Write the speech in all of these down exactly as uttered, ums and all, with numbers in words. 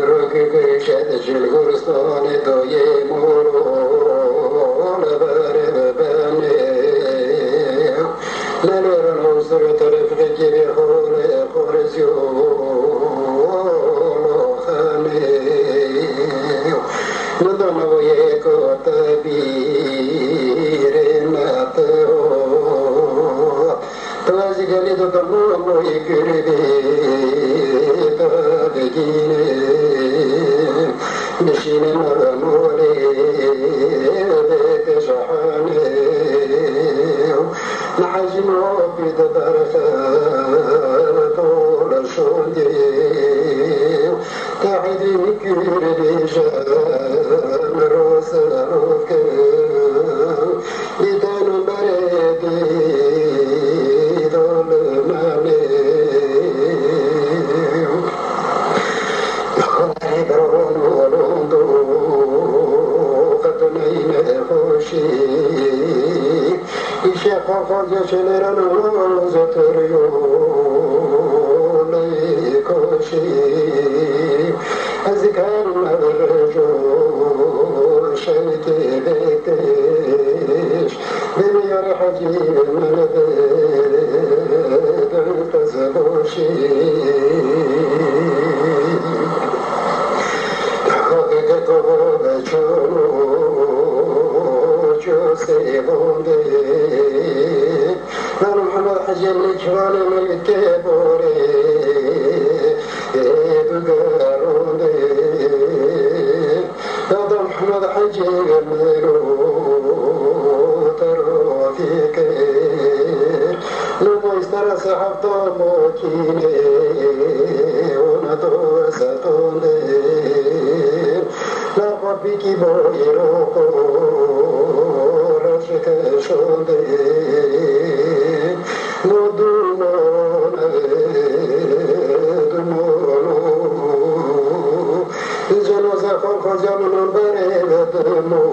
Rokê ku şed ji goristanê dayê mor û li berê bibenê. Li lêran û ser terefekê bê xolê xorezî û loxanê. Li danawoyê ku te bîrê me te o. Tu ez gelî didimam wî kurdî te digînî. Bişîne mala molê bê te ji hanê. Nehecî mopî di berxet û li şondî. Tehdî kurdî ji min roz roz kir. Dîteno berê dî dolimemê. Berê biron û londo xetineyne xweşî. Îşê xwe xwe geçelêran û zeteriyo leykoşî. Ez dikarim ev rejo şevkê bêtiş. Bê me yarê hecî min bidin qizboşî. Xakeke kova çûn û çû sêvondê. Nano Mihemed Hecî Mîkvanê Mîlkê Borê ê digerondê. Dada Mihemed Hecî Mîlo terofî kir. Loma îstera se hefta mokînê û ne doze tondê. La xwe pîkî bo îro xwe reşke şondê. No dumon e, dumon o. Cenaze xwe xwezya min berê ve dumon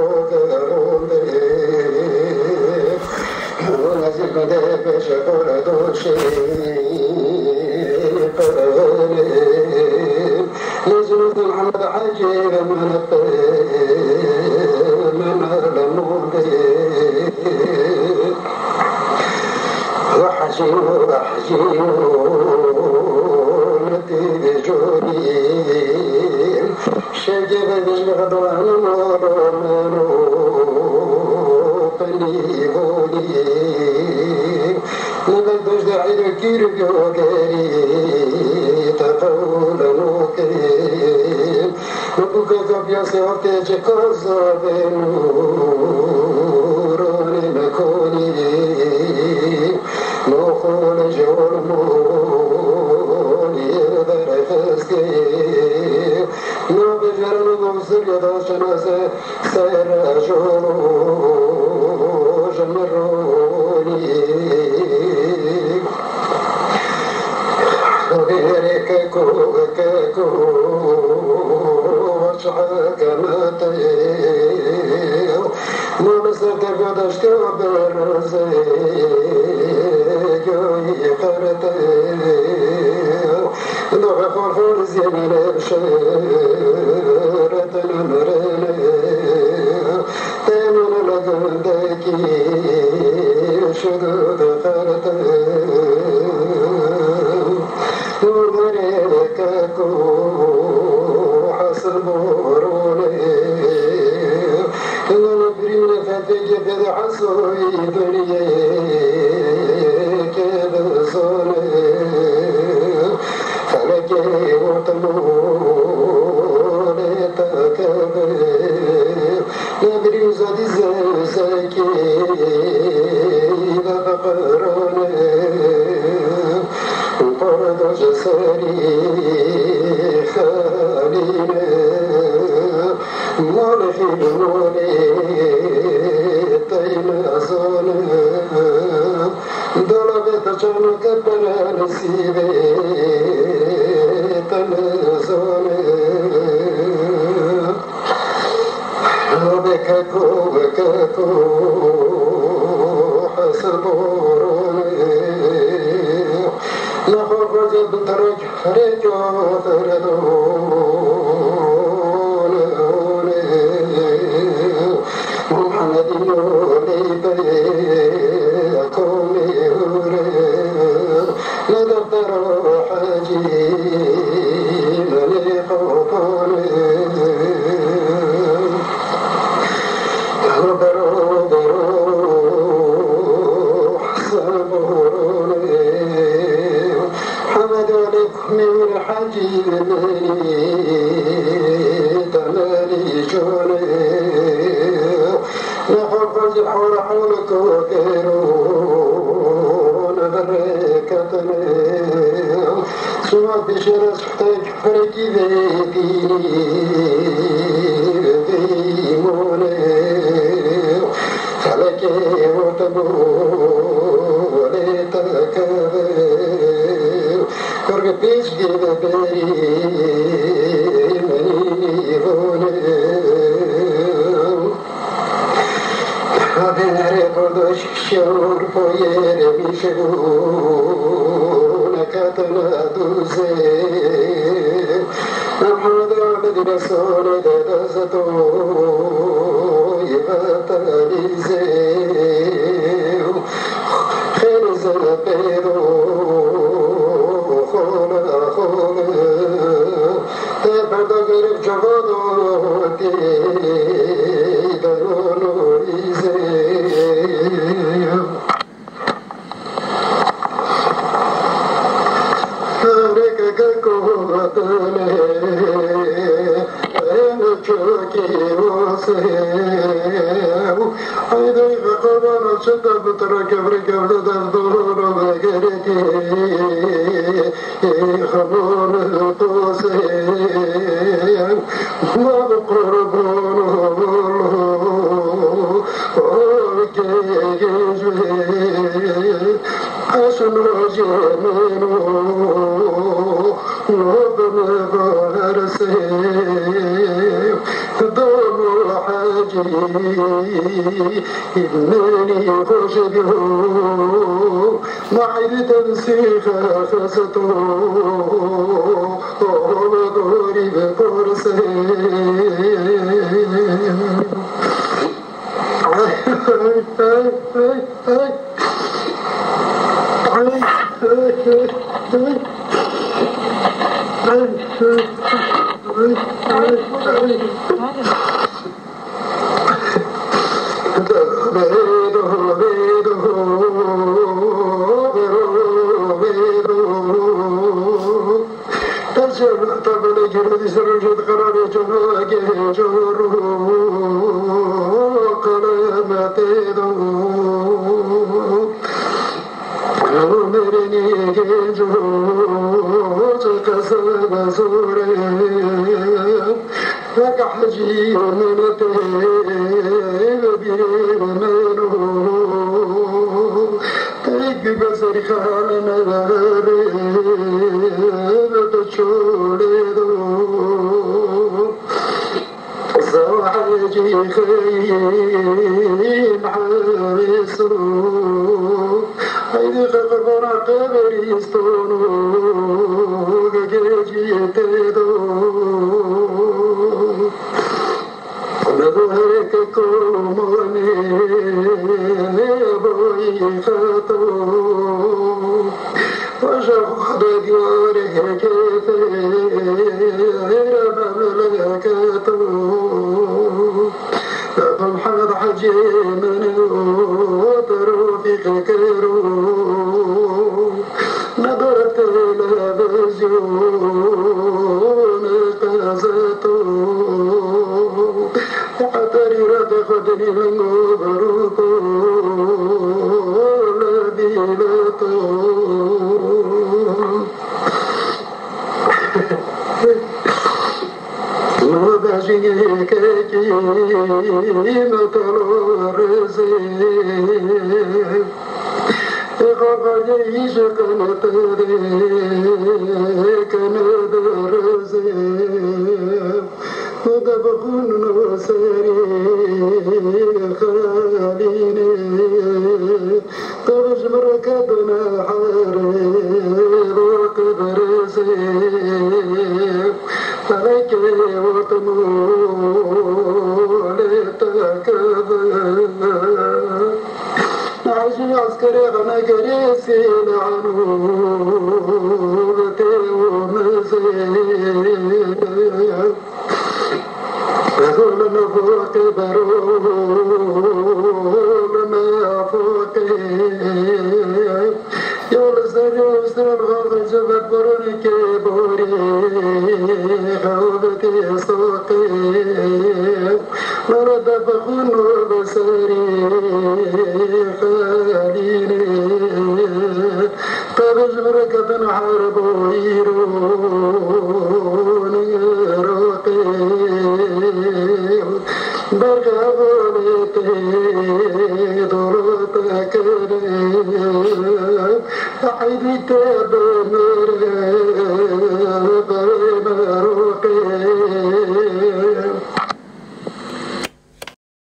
o gerondê. Nêzîk min dê pêşe xwe re doşê pevênê. Lê ji nû Mihemed Hecî min pê min lemûdê. Wehecî, wehecî, netî vê corî. Şevkê ve bijli xedolan moro mero penî vonî. Min vek doş de eyro kîr û gogerî teqewle nokê. Min bû ke kapya se ortê çe kozo ve nûronê me konî. Moxol ji olmonî derxistê. Nabêjerin û gomsir ya da şenase ser joro ji min ronî. Xwînerê keko, keko, çiqe kemete. Mala ser te godeşte berze, göyî qerete. Doxe xor xor zî min ê bişêretin mirêne. Temin li gundekî şidû dixertin. Nûnerê keko Hesin Boronê. Nû birîne fetêkê pê de Hesoyî dinyê kê bizonê. Felekê ortemolê te keve. Nebirî zadî zevzekî de biqirone. Qordo ji serî xelîne. Malê xîr û molê teyne zone. Dolabê te çano ke pere nesîbê te nizane. Nobê keko, keko, Hesin Boronê. Nexwe Roja bi terek herêca Feredon, Muhammedî nolê be qomê hûre, ne deftero hecî menê qopane. Bero, bero, Hesen Bohorone, Hemed Alî Mîr Hecî Menî, Temelî Cone, Nexwe xwe ji hewra hewlek û gêro ne derê ketine. Şima pêşere suhtê Ferekî vê dînî vê îmonê, felekê orte bolê te keve. Kurge pêş gêve berî menî nîvonê. Bênerê Kurdiş şewr poyê remîşe bû, neketine dûzê. Em hada medîne sonê de dezeto yê vetelîzê. Xêr zene pêro xole xole. Te berda gerek cevado tê de yono izê. Reke ke kovatene en çöki wase. Haydi ve kovana çında bu tara kevre kevre de doro ve gereki. Xeban qasê, ma bi qurban ol, ol kegî ji wê. Eşno jê min û, no bi me varsê, dom û hecî, menî xweş bî. Mahîrî te bi sîxe xeseto, gorî bi porsê. Ay, ay, ay, ay, ay. Ay, ay, ay, ay. Ay, ay, ay, ay. Merînî gênc û çi qesebe zor e. Weke hecî min tê bi bîr min û tek bi serî xalê me bi tu çolê do. Zewecî xeyîn hewîs û heydê xwe qurbana qeberîston û gegecî tê do. Bi bo hereke komanê boyî xeto. Paşa xwe de diyarê hekê têre memleket û Mihemed Hecî min û te rofîq kir û nedar televîzyonê qezeto. Heterî re te xwe dinî lingo berûko lebîleto. Bejî yekekî me telo rizê. Xaxayê îşqin te dê kene derizê. De bixûn no serî xelînê. Te ji min re kedine herê. Berezê, felekê ortimolê te keve. Nahijî eskerê xenekerê sîlehano, tê û mizê. Zulm foqê bero, zulm foqê. Yol ser yol ser xaxir cebet borun ke borî, xewbetî soqê. Mera de bixun û beserî xelîlê. Te bi ji vir ketin herb û îro nîroqê. Berxevolê tê dolo te kene. Eydî te bimire berê meroqê.